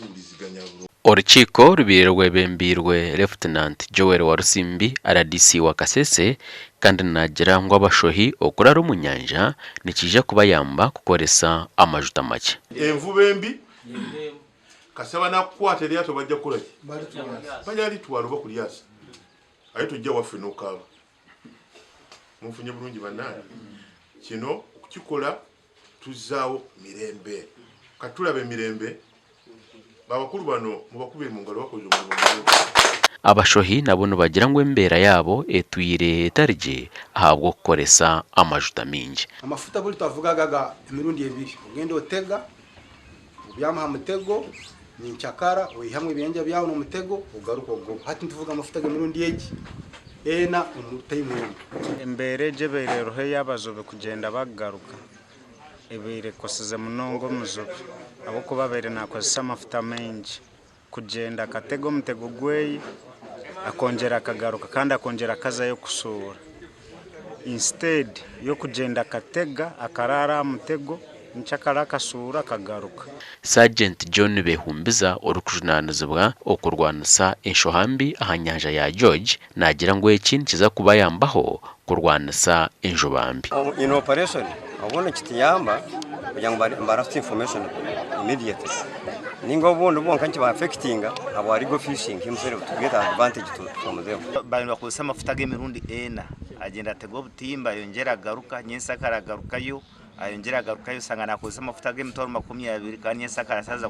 Tuhuriziganya burungi. Orukiiko rubaire rwebembeirwe Lefutinanti Joel Walusimbi, rdc wa Kasese kandi naagira ngu abashohi okurara omu nyanja nikiija kubayamba kukoresa amajuta makye. Envuba embi kasita banakukwata eryato bajja kukola ki? Bajja litwala oba kulyasa aye tojja waffe nokaaba. Munfunye bulungi bannange? Kino okukikola tuzzaawo mirembe. Kati tulaba emirembe, abakulu bano mubakubire mu ngalo bakoze omulimu mulungi. Abashohi nabo nibagira ngu embeera yaabo etwire etari gye ahabw'okukoresa amajuta maingi. Amafuta buri twavugaga aga emirundi ebiri, ogenda otega, obyama aha mutego, nyenkyakara oihamu ebyenyanja byawe n'omutego ogaruka ogoba. Hati nituvuga amafuta g'emirundi egi ena omu tayimu emwe. Embeera egi ebaire eriho ey'abajubi kugyenda bakugaruka ebaire ekosize munonga omujubi ahabw'okuba abaire nakozesa amafuta maingi kugyenda akatega omutego gweye akongyera akagaruka kandi akongyera akazayo kushuura instead y'okugyenda akatega akaraara aha mutego nkyakara akashuura akagaruka. Sergeant John Behumbiza orikujunaanizibwa okurwanisa enshoha mbi aha nyanja ya George naagira ngu eki nikiza kubayambaho kurwanisa enjuba mbi. In operation obundi nikituyamba kugira ngu nibaratuha information immediately ninga obundi bwonka nikiba affectinga ahabwa legal fishing himself to get advantage from them. Baabaire nibakozesa amafuta g'emirundi ena, agyenda atega obutimba ayongyera agaruka, nyensakare agarukayo. Ayongyera agarukayo osanga nakozesa amafuta g'emitwaro 20 kandi nyensyakare aza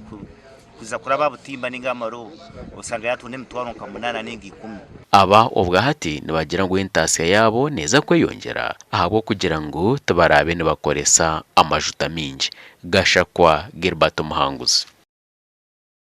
kuza kuraba aha butimba ninga aha marobo osanga yatunda emitwaro nka munaana ninga ikumi. Aba obwahati nibagira ngu entaasya yaabo neeza kweyongyera ahabw'okugira ngu tibaraabe nibakoresa amajuta maingi. Gashakwa Gilbert Omuhanguzi.